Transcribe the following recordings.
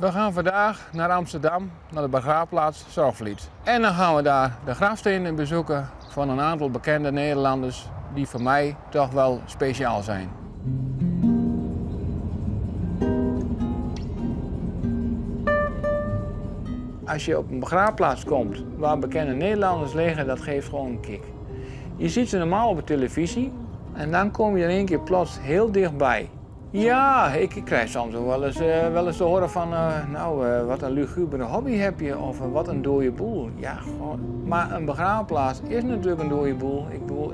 We gaan vandaag naar Amsterdam, naar de begraafplaats Zorgvlied. En dan gaan we daar de grafstenen bezoeken van een aantal bekende Nederlanders die voor mij toch wel speciaal zijn. Als je op een begraafplaats komt waar bekende Nederlanders liggen, dat geeft gewoon een kick. Je ziet ze normaal op de televisie en dan kom je in één keer plots heel dichtbij. Ja, ik krijg soms ook wel eens te horen van, nou, wat een lugubere hobby heb je of wat een dode boel. Ja, gewoon. Maar een begraafplaats is natuurlijk een dode boel. Ik bedoel,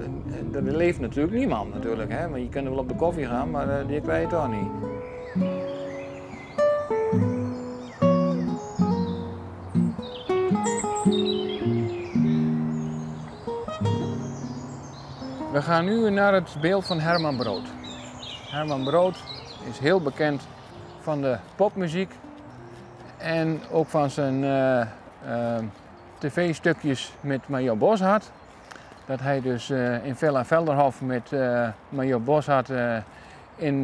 er leeft natuurlijk niemand natuurlijk, hè? Want je kunt wel op de koffie gaan, maar die krijg je toch niet. We gaan nu naar het beeld van Herman Brood. Herman Brood is heel bekend van de popmuziek en ook van zijn tv-stukjes met Major Boshart. Dat hij dus in Villa Velderhof met Major Boshart in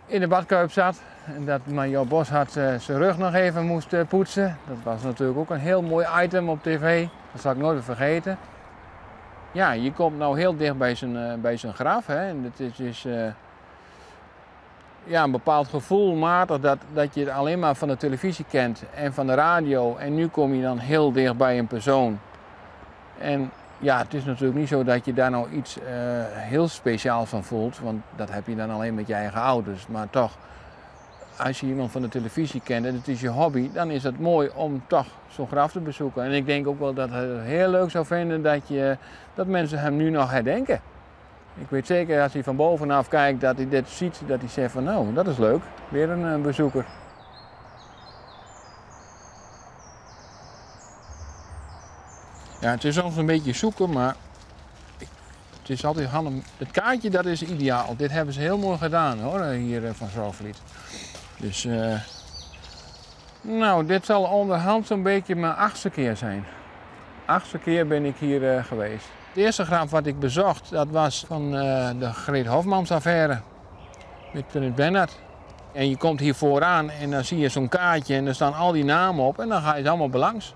de badkuip zat. En dat Major Boshart zijn rug nog even moest poetsen. Dat was natuurlijk ook een heel mooi item op tv. Dat zal ik nooit vergeten. Ja, je komt nou heel dicht bij zijn graf. Hè. En het is ja, een bepaald gevoelmatig dat je het alleen maar van de televisie kent en van de radio. En nu kom je dan heel dicht bij een persoon. En ja, het is natuurlijk niet zo dat je daar nou iets heel speciaals van voelt. Want dat heb je dan alleen met je eigen ouders. Maar toch, als je iemand van de televisie kent en het is je hobby, dan is het mooi om toch zo'n graf te bezoeken. En ik denk ook wel dat hij het heel leuk zou vinden dat mensen hem nu nog herdenken. Ik weet zeker als hij van bovenaf kijkt dat hij dit ziet, dat hij zegt van nou, dat is leuk, weer een bezoeker. Ja, het is soms een beetje zoeken, maar het is altijd handig. Het kaartje, dat is ideaal. Dit hebben ze heel mooi gedaan hoor, hier van Zorgvlied. Dus, nou, dit zal onderhand zo'n beetje mijn 8e keer zijn. 8e keer ben ik hier geweest. Het eerste graf wat ik bezocht, dat was van de Greet Hofmans affaire met Prins Bernhard. En je komt hier vooraan en dan zie je zo'n kaartje en er staan al die namen op en dan ga je ze allemaal belangs.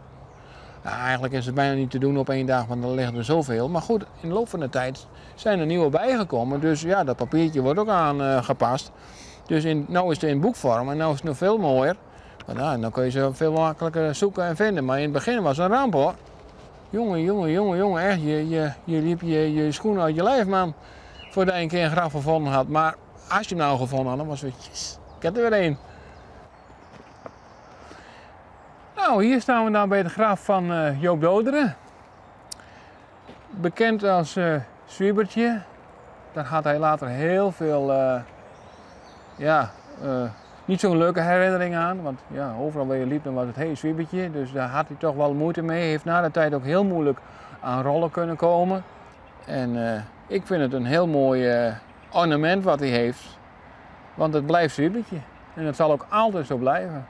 Nou, eigenlijk is het bijna niet te doen op één dag, want er liggen er zoveel. Maar goed, in de loop van de tijd zijn er nieuwe bijgekomen. Dus ja, dat papiertje wordt ook aangepast. Dus nu is het in boekvorm en nu is het nog veel mooier. Maar nou, dan kun je ze veel makkelijker zoeken en vinden. Maar in het begin was het een ramp hoor. Jongen, jongen, jongen, jongen, echt, je liep je schoenen uit je lijf, man. Voordat je een keer een graf gevonden had. Maar als je hem nou gevonden had, dan was het, yes, ik heb er weer één. Nou, hier staan we dan bij het graf van Joop Doderen. Bekend als Swiebertje. Daar had hij later heel veel, niet zo'n leuke herinnering aan. Want ja, overal waar je liep, dan was het hey, Swiebertje. Dus daar had hij toch wel moeite mee. Heeft na de tijd ook heel moeilijk aan rollen kunnen komen. En ik vind het een heel mooi ornament wat hij heeft. Want het blijft Swiebertje. En het zal ook altijd zo blijven.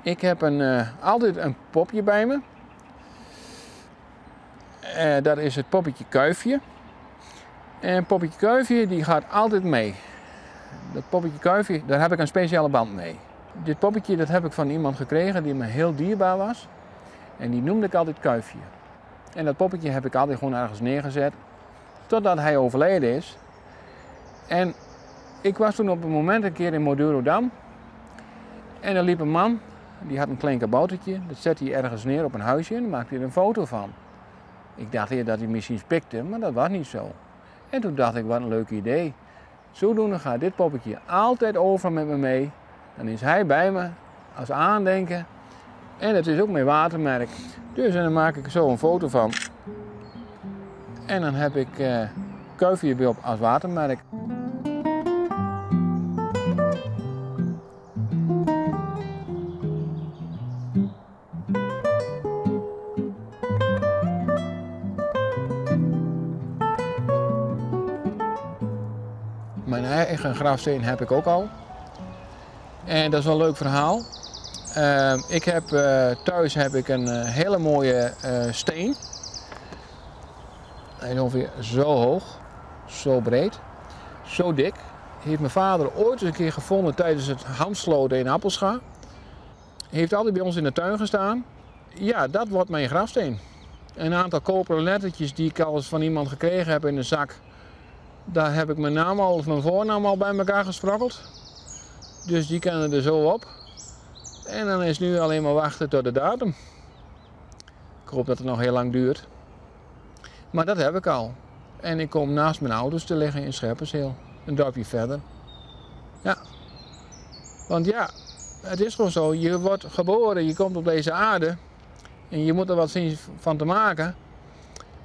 Ik heb altijd een popje bij me. Dat is het poppetje Kuifje. En poppetje Kuifje die gaat altijd mee. Dat poppetje Kuifje, daar heb ik een speciale band mee. Dit poppetje dat heb ik van iemand gekregen die me heel dierbaar was. En die noemde ik altijd Kuifje. En dat poppetje heb ik altijd gewoon ergens neergezet. Totdat hij overleden is. En ik was toen op een moment een keer in Madurodam. En er liep een man. Die had een klein kaboutertje, dat zette hij ergens neer op een huisje en daar maakte hij er een foto van. Ik dacht eerder dat hij misschien pikte, maar dat was niet zo. En toen dacht ik, wat een leuk idee. Zodoende gaat dit poppetje altijd over met me mee. Dan is hij bij me als aandenken. En het is ook mijn watermerk. Dus en dan maak ik er zo een foto van. En dan heb ik Kuifje weer op als watermerk. Mijn eigen grafsteen heb ik ook al. En dat is wel een leuk verhaal. Ik heb, thuis heb ik een hele mooie steen. Hij is ongeveer zo hoog, zo breed, zo dik. Heeft mijn vader ooit eens een keer gevonden tijdens het handsloten in Appelscha. Heeft altijd bij ons in de tuin gestaan. Ja, dat wordt mijn grafsteen. Een aantal koperen lettertjes die ik al eens van iemand gekregen heb in de zak. Daar heb ik mijn naam al, of mijn voornaam al bij elkaar gesprokkeld. Dus die kunnen er zo op. En dan is nu alleen maar wachten tot de datum. Ik hoop dat het nog heel lang duurt. Maar dat heb ik al. En ik kom naast mijn ouders te liggen in Scherpenzeel. Een dorpje verder. Ja. Want ja, het is gewoon zo. Je wordt geboren, je komt op deze aarde. En je moet er wat zien van te maken.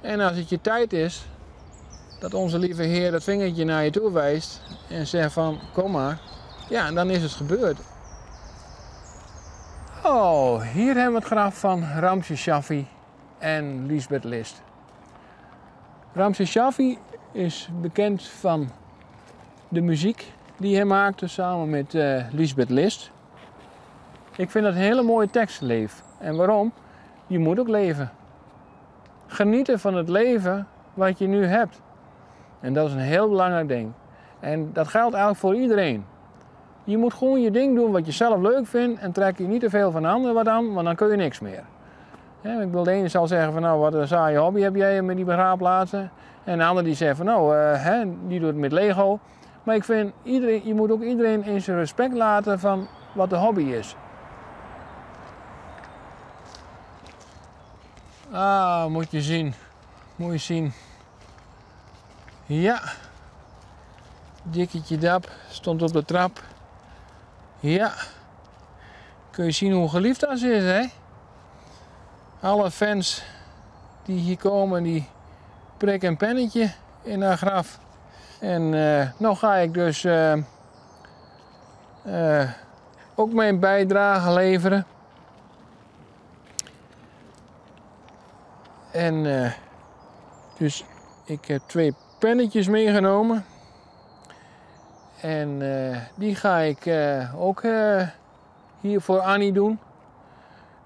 En als het je tijd is, dat onze lieve Heer dat vingertje naar je toe wijst en zegt van kom maar. Ja, en dan is het gebeurd. Oh, hier hebben we het graf van Ramses Shaffy en Liesbeth List. Ramses Shaffy is bekend van de muziek die hij maakte samen met Liesbeth List. Ik vind dat een hele mooie tekst, Leef. En waarom? Je moet ook leven. Genieten van het leven wat je nu hebt. En dat is een heel belangrijk ding. En dat geldt eigenlijk voor iedereen. Je moet gewoon je ding doen wat je zelf leuk vindt en trek je niet te veel van anderen wat aan, want dan kun je niks meer. Ja, ik bedoel, de ene zal zeggen van nou, wat een saaie hobby heb jij met die begraafplaatsen. En de ander die zegt van nou, die doet het met Lego. Maar ik vind, je moet ook iedereen in zijn respect laten van wat de hobby is. Ah, moet je zien. Moet je zien. Ja. Dikketje Dap stond op de trap. Ja. Kun je zien hoe geliefd dat is, hè? Alle fans die hier komen, die prikken een pennetje in haar graf. En nou ga ik dus ook mijn bijdrage leveren. En dus ik heb 2 pennetjes meegenomen. En die ga ik ook hier voor Annie doen.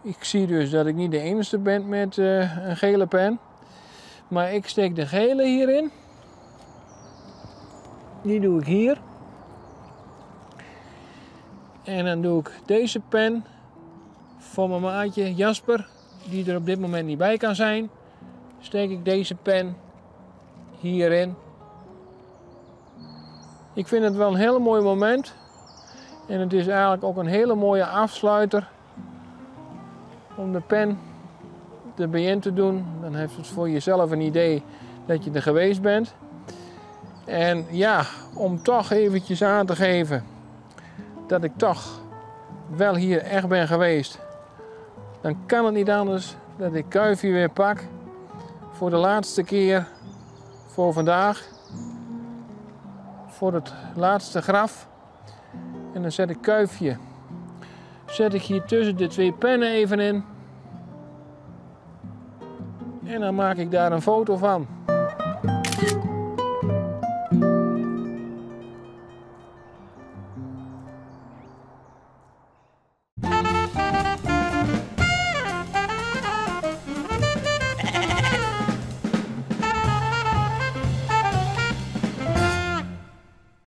Ik zie dus dat ik niet de enige ben met een gele pen. Maar ik steek de gele hierin. Die doe ik hier. En dan doe ik deze pen voor mijn maatje Jasper, die er op dit moment niet bij kan zijn. Steek ik deze pen hierin. Ik vind het wel een heel mooi moment. En het is eigenlijk ook een hele mooie afsluiter om de pen erbij in te doen. Dan heeft het voor jezelf een idee dat je er geweest bent. En ja, om toch eventjes aan te geven dat ik toch wel hier echt ben geweest. Dan kan het niet anders dat ik Kuifje weer pak. Voor de laatste keer voor vandaag. Voor het laatste graf. En dan zet ik Kuifje. Zet ik hier tussen de 2 pennen even in. En dan maak ik daar een foto van.